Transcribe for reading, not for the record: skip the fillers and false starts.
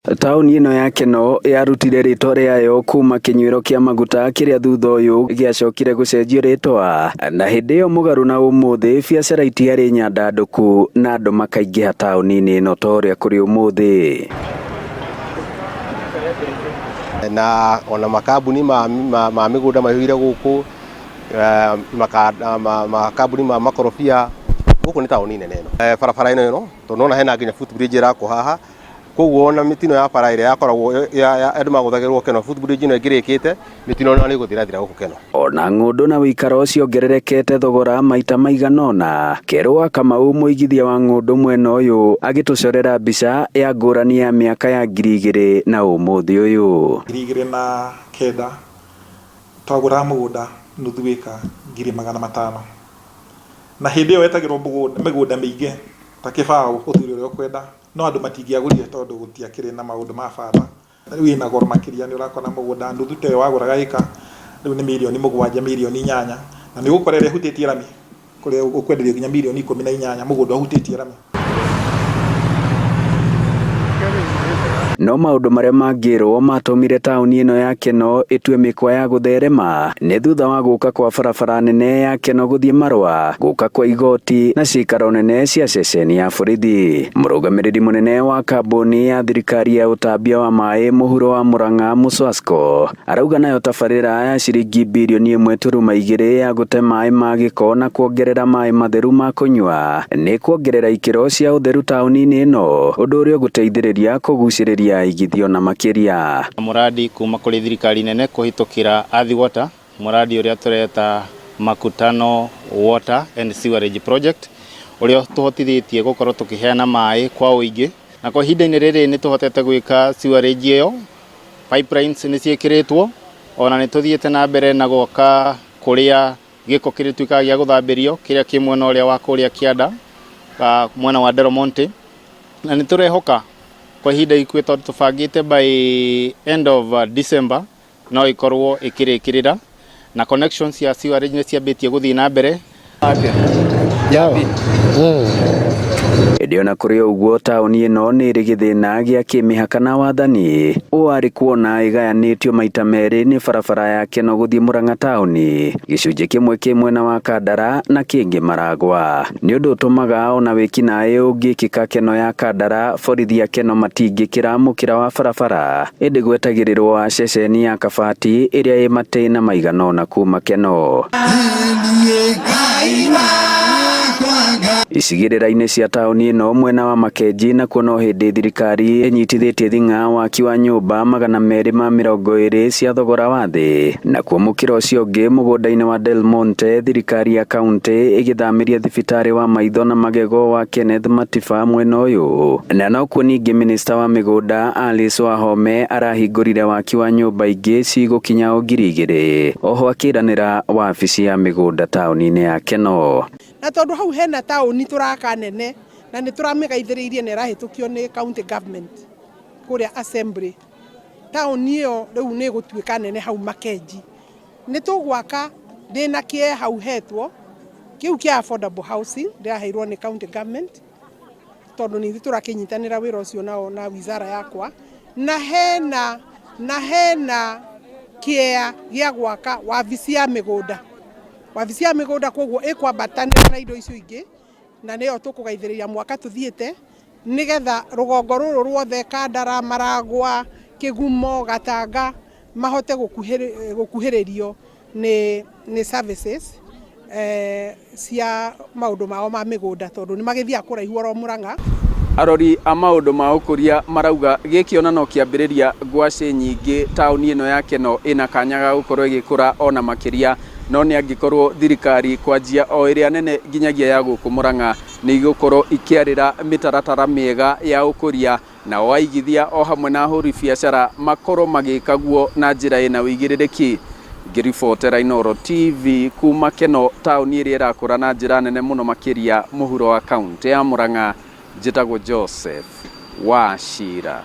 Taũni ĩno ya Kenol yarutire rĩtwa rĩayo kuma kĩnyuĩro kĩa maguta kĩrĩa thutha ũyũ gĩacokire gũcenjio rĩtwa, na hĩndĩ ĩyo mũgarũ na ũmũthĩ biacara itiarĩ nyandandũku na andũ makaingĩha taũni-inĩ ĩno ta ũrĩa kũrĩ ũmũthĩ. Na ona makambuni ma mĩgũnda maihũire gũkũ, makambuni ma makorobia, gũkũ nĩ taũni nene ĩno. Barabara ĩno tondũ nĩwona hena nginya footbridge ĩrakwo haha, koguo ona mĩtino ya bara ĩrĩa yakoragwo andũ magũthagĩrwo Kenol, footbridge ĩno ĩngĩrĩkĩte, mĩtino ĩno nĩ ĩgũthirathira gũkũ Kenol. Ona ng'ũndũ na wĩikaro ciongererekete thogora maita maigana ũna, Kerũ wa Kamau mũigithia wa ng'ũndũ mwena ũyũ agĩtũcorera mbica ya ngũrani ya mĩaka ya 2000 na ũmũthĩ ũyũ. 2009 twagũraga mũgũnda nuthu ĩka 500,000, na hĩndĩ ĩyo wetagĩrwo mĩgũnda mĩingĩ ta kĩbaũ ũthure ũrĩa ũkwenda, no andũ matingĩagũrire tondũ gũtiakĩrĩ na maũndũ ma bata. Rĩu ĩna goro makĩria, nĩ ũrakora mũgũnda nuthu ta ĩyo wagũraga ĩka rĩu nĩ mirioni 7, mirioni 8, na nĩ ũgũkora ĩrĩa ĩhutĩtie rami kũrĩa ũkwenderio nginya mirioni 18 mũgũnda ũhutĩtie rami. No maũndũ marĩa mangĩrwo matũmire taũni ĩno ya Kenol ĩtue mĩkwa ya gũtherema nĩ thutha wa gũka kwa barabara nene ya Kenol gũthiĩ Marũa, gũka kwa igoti na cikaro nene cia ceceni ya borithi. Mũrũgamĩrĩri mũnene wa kambuni ya thirikari ya ũtambia wa maĩ mũhuro wa Murang'a Muswasco arauga nayo tabarĩra ya ciringi birioni 1.2 ya gũte maĩ ma gĩko na kuongerera maĩ matheru ma kũnyua nĩ kuongerera ikĩro cia ũtheru taũni-inĩ ĩno, ũndũ ũrĩa ũgũteithĩrĩria kũgucĩrĩria aigithio na makĩria. Mũradi kuma kũrĩ thirikari nene kũhĩtũkĩra Athi Water, mũradi ũrĩa tũreta Makutano Water and Sewerage Project, ũrĩa tũhotithĩtie gũkorwo tũkĩheana maĩ kwa ũingĩ, na kwa ihinda-inĩ rĩrĩ nĩ tũhotete gwĩka sewerage ĩyo, pipelines nĩ ciĩkĩrĩtwo, ona nĩ tũthiĩte na mbere na gwaka kũrĩa gĩko kĩrĩtuĩkaga gĩa gũthambĩrio kĩrĩa kĩ mwena ũrĩa wa kũrĩa kĩanda, mwena wa Del Monte, na nĩ tũrehoka kwa ihinda ikuhĩ tondũ tũbangĩte by end of December no ĩkorwo ĩkĩrĩkĩrĩra, na connections cia sewerage nĩ ciambĩtie gũthiĩ na mbere. Ĩndĩ ona kũrĩ o ũguo taũni ĩno nĩ ĩrĩ gĩthĩna gĩa kĩmĩhaka na wathani, ũũ arĩ kuona ĩgayanĩtio maita merĩ nĩ barabara ya Kenol gũthiĩ Murang'a taũni, gĩcunjĩ kĩmwe kĩ mwena wa Kandara na kĩngĩ Maragwa. Nĩ ũndũ ũtũmaga ona wĩkinaĩ ũngĩkĩka Kenol ya Kandara, borithi a Kenol matingĩkĩra mũkĩra wa barabara, ĩndĩ gwetagĩrĩrwo a ceceni ya Kabati ĩrĩa ĩ matĩna maigana ũna kuma Kenol. Icigĩrĩra-inĩ cia taũni ĩno mwena wa Makenji nakuo no hĩndĩ thirikari ĩnyitithĩtie thing'a waki wa nyũmba 220 cia thogora wa thĩ, nakuo mũkĩra ũcio ũngĩ mũgũnda-inĩ wa Del Monte thirikari ya kauntĩ ĩgĩthamĩria thibitarĩ wa maitho na magego wa Kenneth Matiba mwena ũyũ, na nokuo ningĩ minista wa mĩgũnda Alice Wahome arahingũrire waki wa nyũmba ingĩ cigũkinya o 2000, oho akĩranĩra wabici ya mĩgũnda taũni-inĩ ya Kenol. Na tondũ hau hena taũni tũraka nene na nĩ tũramĩgaithĩrĩirie na ĩrahĩtũkio nĩ county government kũrĩa assembly, taũni ĩyo rĩu nĩ ĩgũtuĩka nene hau Makenji. Nĩ tũgwaka ndĩna kĩe hau hetwo kĩu kĩa affordable housing ndĩraheirwo nĩ county government, tondũ nĩ ithuĩ tũrakĩnyitanĩra wĩra ũcio nao na wizara yakwa, na hena kĩea gĩa gwaka wabici ya mĩgũnda, wabici ya mĩgũnda koguo ĩkwambatanĩra na indo icio ingĩ, na nĩyo tũkũgaithĩrĩria mwaka tũthiĩte nĩgetha rũgongo rũrũ ruothe Kandara, Maragwa, Kĩgumo, Gatanga mahote gũkuhĩrĩrio nĩ services cia maũndũ mao ma mĩgũnda tondũ nĩ magĩthiaga kũraihu oro Murang'a. Arori a maũndũ ma ũkũria marauga gĩkĩ ona no kĩambĩrĩria ngwacĩ nyingĩ taũni ĩno ya Kenol ĩna kanya ga gũkorwo ĩgĩkũra ona makĩria, no nĩ angĩkorwo thirikari kwanjia o ĩrĩa nene nginyagia ya gũkũ Murang'a nĩ igũkorwo ikĩarĩra mĩtaratara mĩega ya ũkũria, nao aigithia o hamwe na ahũri biacara makorwo magĩka guo na njĩra ĩna ũigĩrĩrĩki. Ngĩribotera Inooro TV kuma Kenol taũni ĩrĩa ĩrakũra na njĩra nene mũno makĩria mũhuro wa kaũntĩ ya Murang'a, njĩtagwo Joseph Wachira.